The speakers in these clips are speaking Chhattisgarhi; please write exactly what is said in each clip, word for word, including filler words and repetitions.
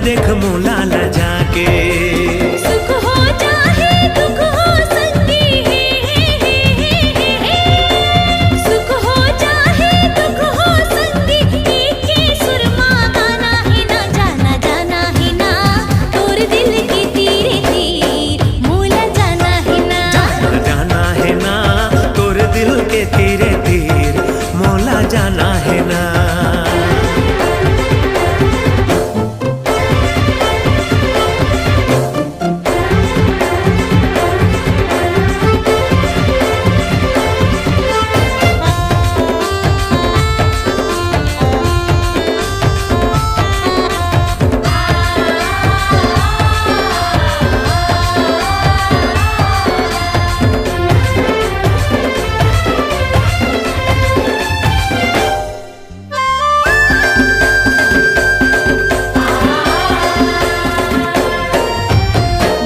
देख मोला लजा के। सुख हो चाहे दुख हो संगी, सुख हो चाहे दुख हो संगी, एके सुर मा गाना हे ना, जाना जाना हे ना, तोर दिल के तीरे तीर मोला जाना हे ना। जाना जाना हे ना, तोर दिल के तीरे तीर मोला जाना हे ना।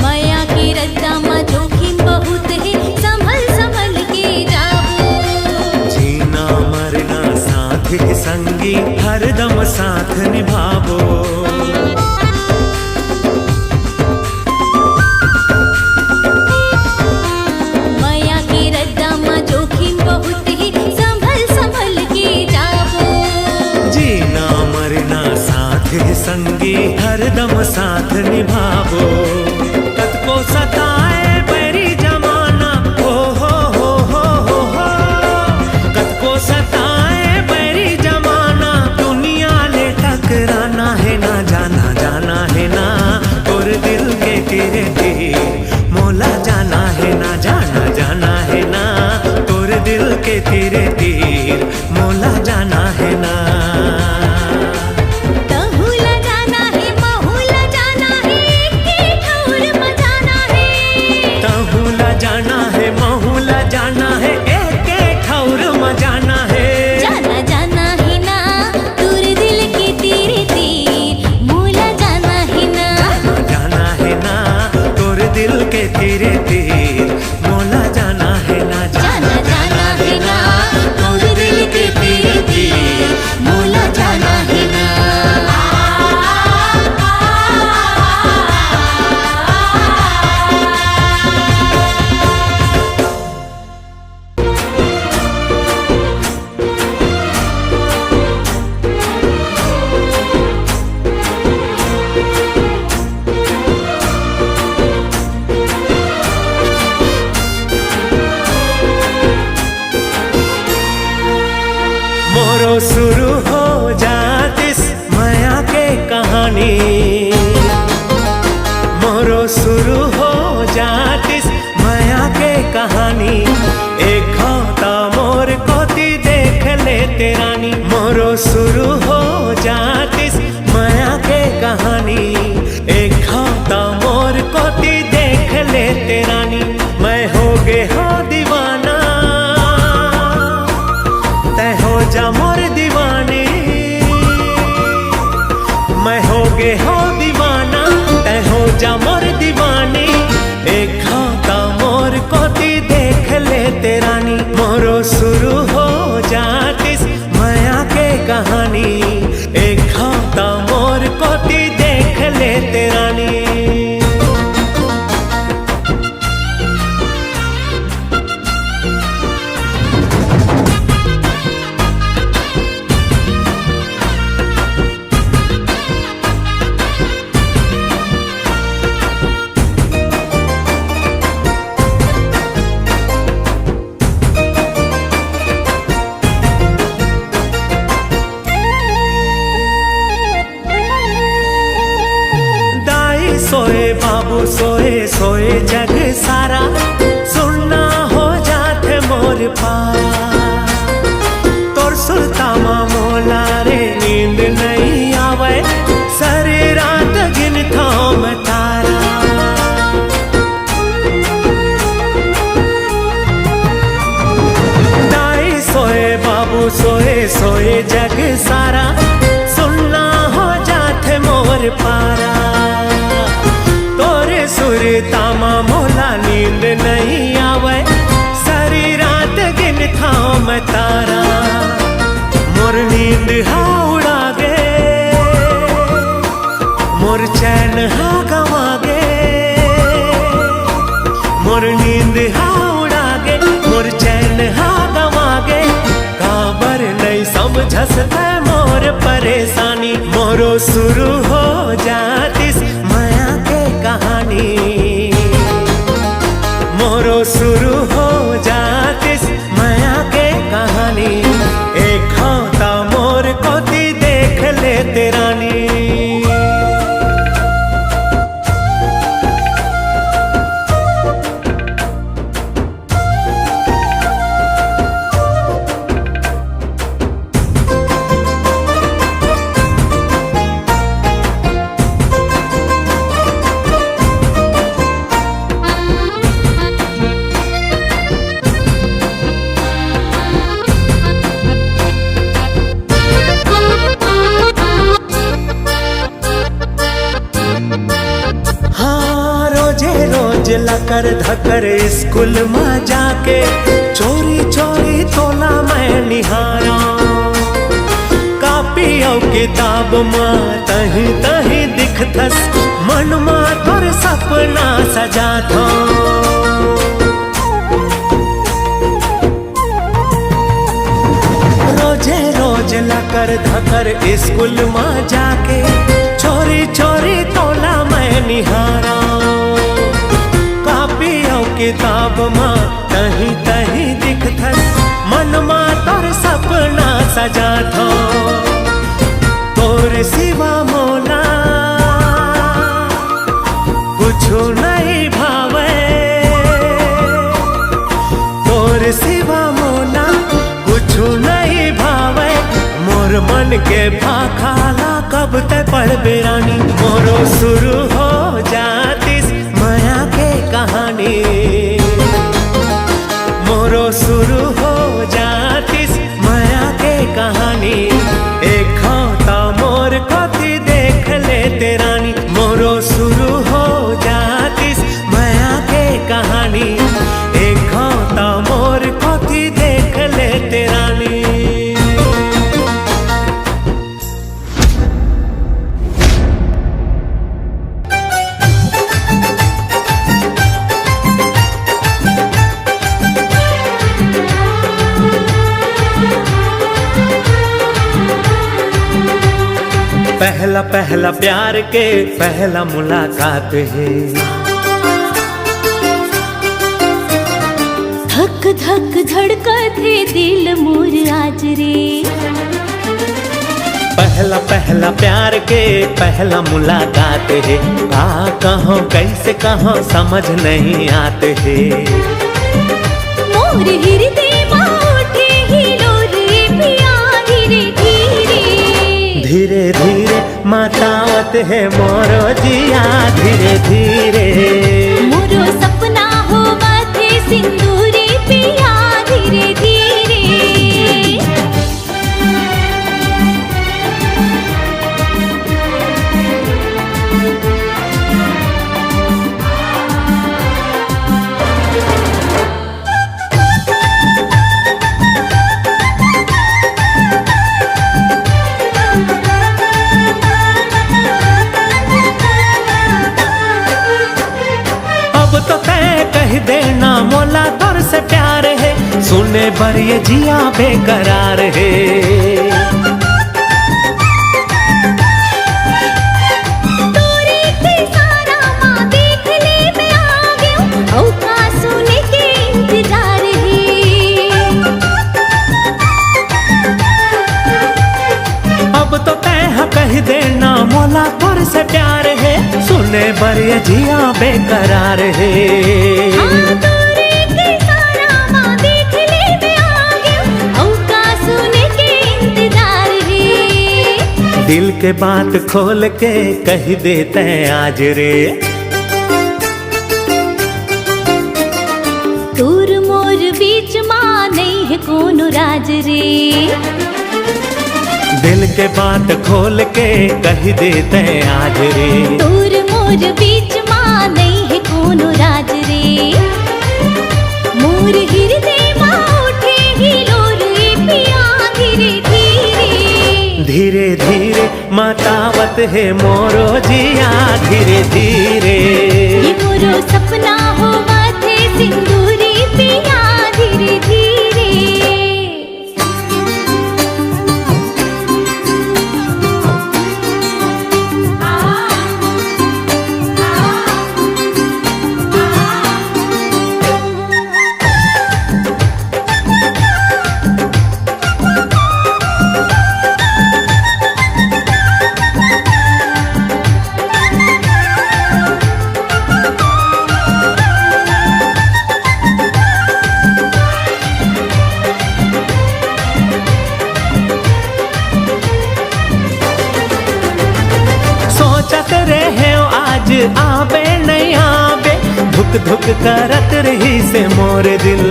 मया के रद्दा म जोखिम बहुत हे, संभल संभल के जाबो। जीना मरना साथ के संगी, हरदम साथ निभाबो। मया के रद्दा म जोखिम बहुत हे, संभल संभल के जाबो। जीना मरना साथ हे संगी, हरदम साथ निभाबो। कतको सताए बैरी जमाना, ओ हो हो हो हो हो। कतको सताए बैरी जमाना, दुनिया ले टकराना हे ना, जाना जाना हे ना, तोर दिल के तीरे तीर मोला जाना हे ना, जाना जाना हे ना, तोर दिल के तीरे तीर मोला जाना हे ना। तहूँ ला जाना हे, महूँ ला जाना हे, एके ठौर म जाना हे। तहूँ ला जाना हे, महूँ ला जाना हे, एके ठौर म जाना हे। जाना जाना हे ना, तोर दिल के तीरे तीर मोला जाना हे ना। जाना जाना हे ना, तोर दिल के तीरे तीर मोला जाना हे ना। जाना जाना हे ना, तोर दिल के तीरे तीर मोला जाना हे ना। मोरो शुरू हो जातिस मया के कहानी, मोरो शुरू हो जातिस मया के कहानी। एक घांव त मोर कोति देख लेते रानी, मोरो शुरू हो जातिस मया के कहानी। एक घांव त मोर कोति देख लेते रानी, मैं हो गे हो दीवाना, तै हो जा मोर दीवानी। मैं हो गे हो दीवाना, तै हो जा मोर दीवानी। एक घांव त मोर कोति देख लेते रानी, मोरो शुरू हो जातिस मया के कहानी। एक घांव त मोर कोति देख लेते रानी। दाई सोए, बाबू सोए, सोए जग सारा, सुन्ना हो जाथे मोर पार। तोर सुरता मा मोला रे नींद नइ आवय, सारी रात गिनथंव मैं तारा। दाई सोए, बाबू सोए, सोए जग सारा, सुन्ना हो जाथे मोर पारा। तोरे सुरता मा मोला नींद नइ आवय, सारी रात गिनथंव मैं तारा। मोर नींद हा उड़ा गे, मोर चैन हा गवागे, मोर नींद हा उड़ागे, मोर चैन हा गवागे। काबर नइ समझस तै मोर परेशानी। मोरो शुरू हो जातिस मया के कहानी, मोरो शुरू हो जातिस मया के कहानी। एक हाथ मोर कोती देख लेते रानी। हाँ, रोजे रोज लकर धकर स्कूल मा जाके चोरी चोरी तोला मैं निहारा। कापी अउ किताब मा तहीं तहीं दिखथस, मन मा तोर सपना सजाथो। रोजे रोज लकर धकर स्कूल मा जाके चोरी चोरी तोला मैं निहारा। कापी अउ किताब मा तहीं तहीं दिखथस, मन मा तोर सपना सजाथो। तोर सिवा मोला कुछु नइ भावय, तोर सिवा मोला कुछु नइ भावय। मोर मन के भाखा ला कब तै पढ़बे रानी। मोरो शुरू हो जातिस मया के कहानी, मोरो शुरू हो जातिस मया के कहानी। एक हाथ मोर कोती देख लेते रानी। मोरो शुरू हो जातिस मया के कहानी। एक हाथ मोर कोती देख लेते रानी। पहला पहला प्यार के पहला मुलाकात हे। धक धक धड़कत हे दिल मोर आज रे। पहला पहला प्यार के पहला मुलाकात हे। का कहों कइसे कहों समझ नइ आत हे। मोर हिरदे मा उठे हिलोर ए पिया धीरे धीरे। धीरे धीरे मतावत हे मोरो जिया धीरे धीरे। मोरो सपना होवत हे सिंदूरी पिया धीरे धीरे। अब तो तैं कहि देना मोला तोर से प्यार हे, सुने बर ये जिया बेकरार हे। तोरे के इशारा मा देख ले मैं आ गेंव, अउ का सुने के इंतजार हे। अब तो तैं ह कहि देना मोला तोर से प्यार हे, सुने बर ये जिया बेकरार हे। हाँ, तोरे के इशारा मा देख ले मैं आ गेंव, अउ का सुने के इंतजार हे। दिल के बात खोल के कहि दे तैं आज रे। तोर मोर बीच मा नइ हे कोनो राज रे। दिल के बात खोल के कहि दे तैं आज रे। तोर मोर बीच मा नइ हे कोनो राज रे। मोर हिरदे मा उठे हिलोर ए पिया धीरे धीरे। धीरे धीरे मतावत हे मोरो जिया धीरे धीरे। ये मोरो सपना होवत हे सिंदूरी पिया धीरे धीरे। सोचत रहे आज आबे नहीं आबे, धुक धुक करत रही से मोर दिल।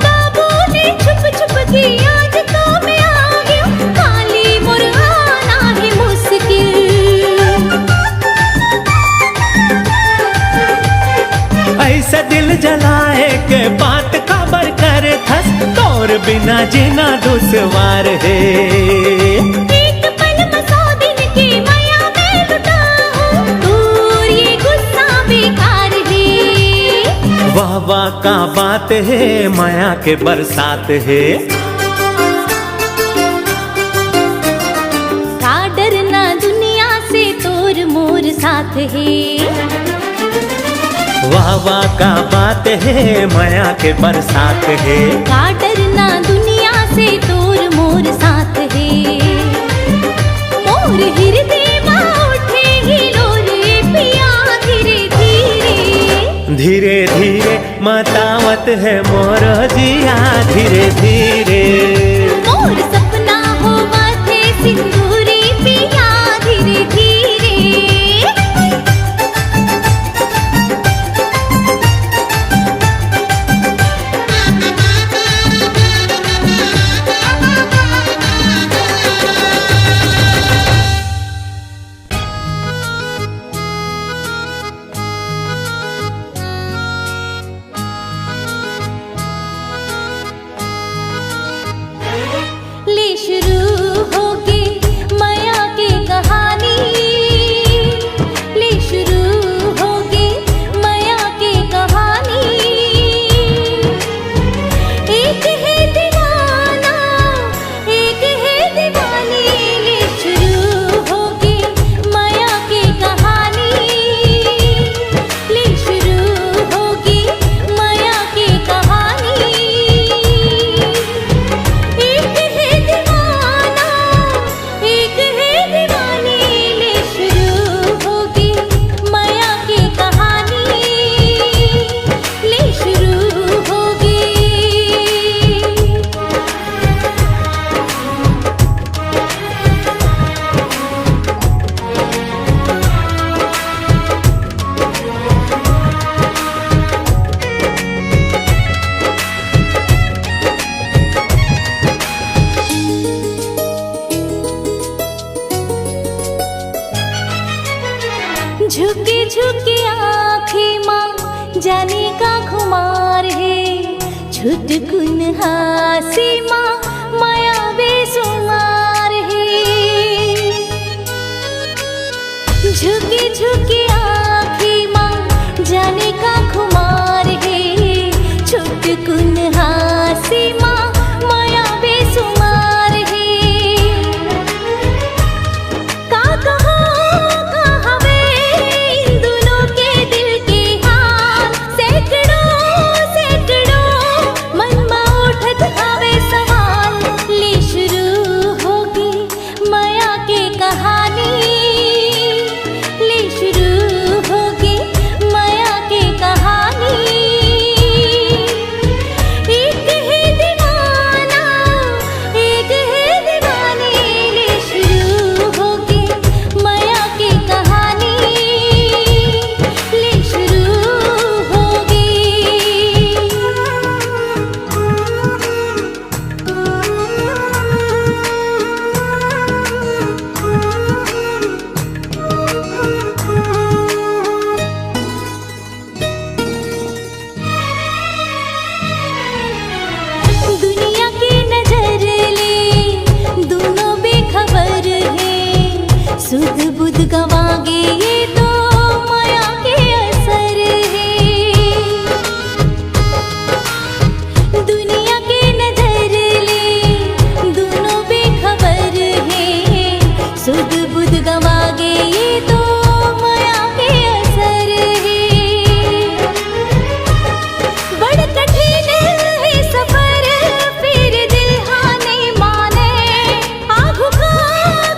बाबू ने छुप छुप के आज तो मैं आ गया, खाली मोर आना ही मुश्किल। ऐसा दिल जलाए के बात काबर करे थस, तोर बिना जीना दुश्वार हे। एक पल में सौ दिन की मया में लुटाऊं, दूर ये गुस्सा बेकार हे। वाह वाह का बात हे, मया के बरसात हे। का डरना दुनिया से, तोर मोर साथ हे। वाह वाह का बात हे, मया के बरसात हे। का डरना दुनिया से, तोर मोर साथ हे। मोर हृदय मा उठे हिलोर ए पिया धीरे धीरे। धीरे धीरे मतावत हे मोर जिया धीरे धीरे। मोर सपना होवत हे सिंदूरी पिया धीरे धीरे। ले शुरू होगे मया के कहानी, ले शुरू होगे मया के कहानी। एक है दीवाना, एक है दीवानी, ले शुरू होगे मया के कहानी, ले शुरू होगे मया के कहानी। एक है दीवाना, एक है दीवानी, ले शुरू होगे मया के कहानी, ले शुरू होगे। झुके झुके आँखी मा जाने का खुमार हे, छुटकुन हाँसी मा मया बेसुमार हे। झुके झुके आँखी मा जाने का खुमार हे, छुटकुन हाँसी मा मया बेसुमार हे। का कहूँ, का हवे इन दुनों के दिल के हाल? सैकड़ों, सैकड़ों मन मा उठत हवे सवाल। ले शुरू होगे मया के कहानी, ले शुरू होगे मया के कहानी। सुध बुध गंवा गे, ये तो मया के असर हे। बड़ कठिन हे सफर, फेर दिल हा नइ माने। आघू का,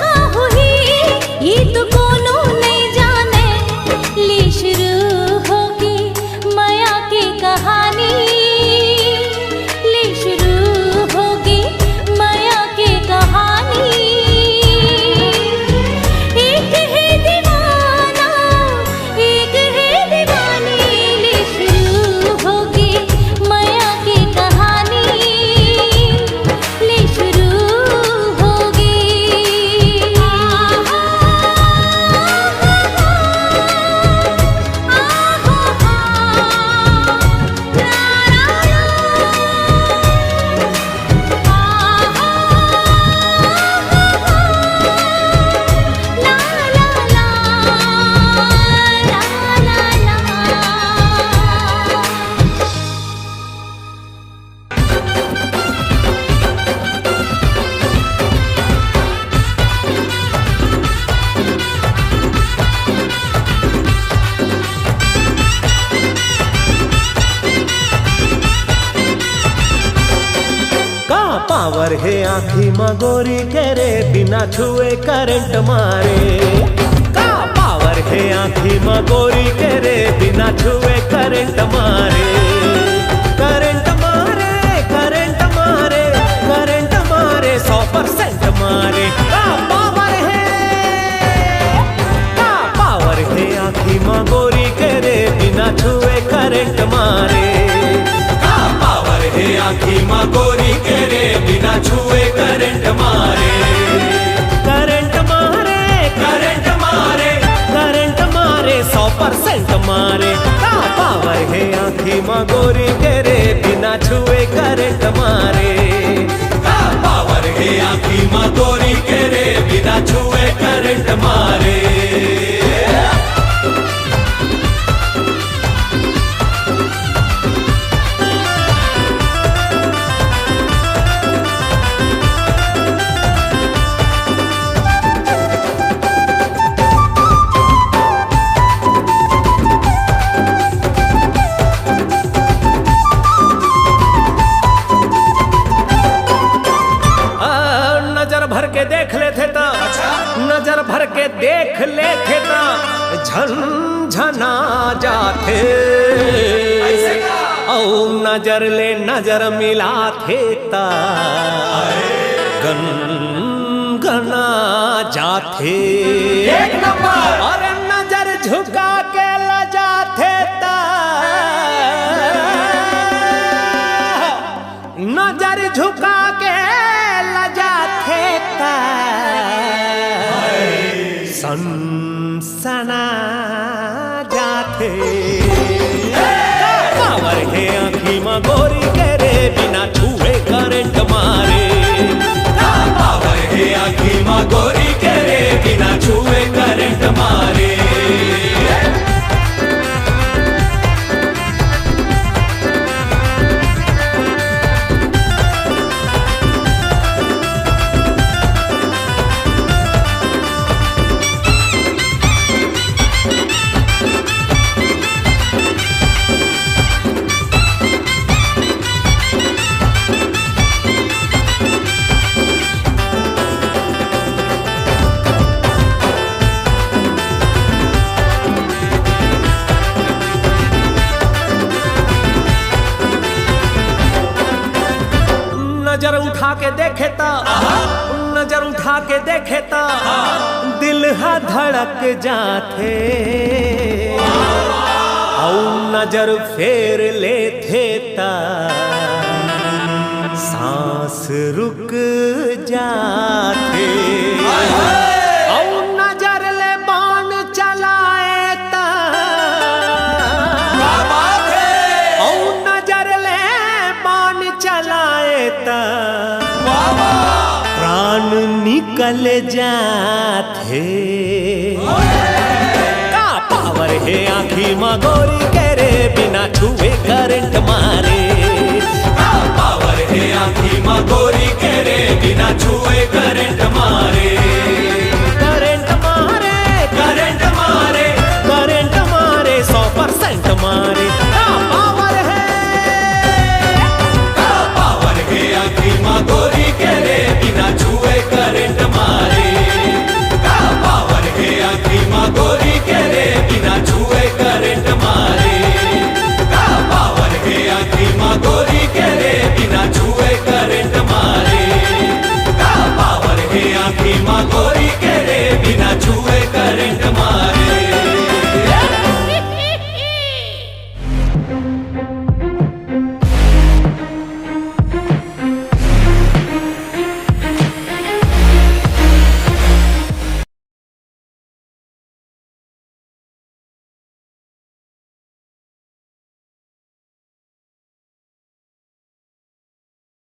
का होही, ये तो कोनो नइ जाने। ले शुरू होगे मया के कहानी, ले शुरू होगे मया के कहानी। एक हे दीवाना, एक हे दीवानी, ले शुरू होगे मया के कहानी, ले शुरू होगे। का पावर हे आँखी म गोरी के रे, बिना छुए करंट मारे? का पावर हे आँखी म गोरी के रे, बिना छुए करंट मारे? करंट मारे, करंट मारे, करंट मारे, सौ परसेंट मारे। का पावर हे, का पावर हे आँखी म गोरी के रे, बिना छुए करंट मारे? का पावर हे आँखी म गोरी के रे, बिना छुए करंट मारे? करंट मारे, करंट मारे, करंट मारे, सौ परसेंट मारे। का पावर हे आँखी म गोरी के रे, बिना छुए करंट मारे? का पावर हे आँखी म गोरी के रे, बिना छुए करंट मारे? आ, नजर भर के देख लेथे त, अच्छा। नजर भर के देख लेथे त झनझना जाथे। ऐसे का? अउ नजर ले नजर मिलाथे त अरे। गनगना जाथे। एक नंबर। अरे नजर झुका के लजाथे त, नजर झुका के लजाथे त सनसना जाथे। का पावर हे आँखी म गोरी के रे, बिना छुए करंट मारे? का पावर हे आँखी म गोरी के रे, बिना छुए करंट मारे? नजर उठा के देखे त, नजर उठा के देखे त दिल हा धड़क जाथे। अउ नजर फेर लेथे त सांस रुक जाथे। अउ नजर ले बाण चलाए त, अउ नजर ले बाण चलाए त प्राण निकल जाथे। का पावर हे आँखी म गोरी के रे, बिना छुए करंट मारे? का पावर हे आँखी म गोरी के रे, बिना छुए करंट मारे?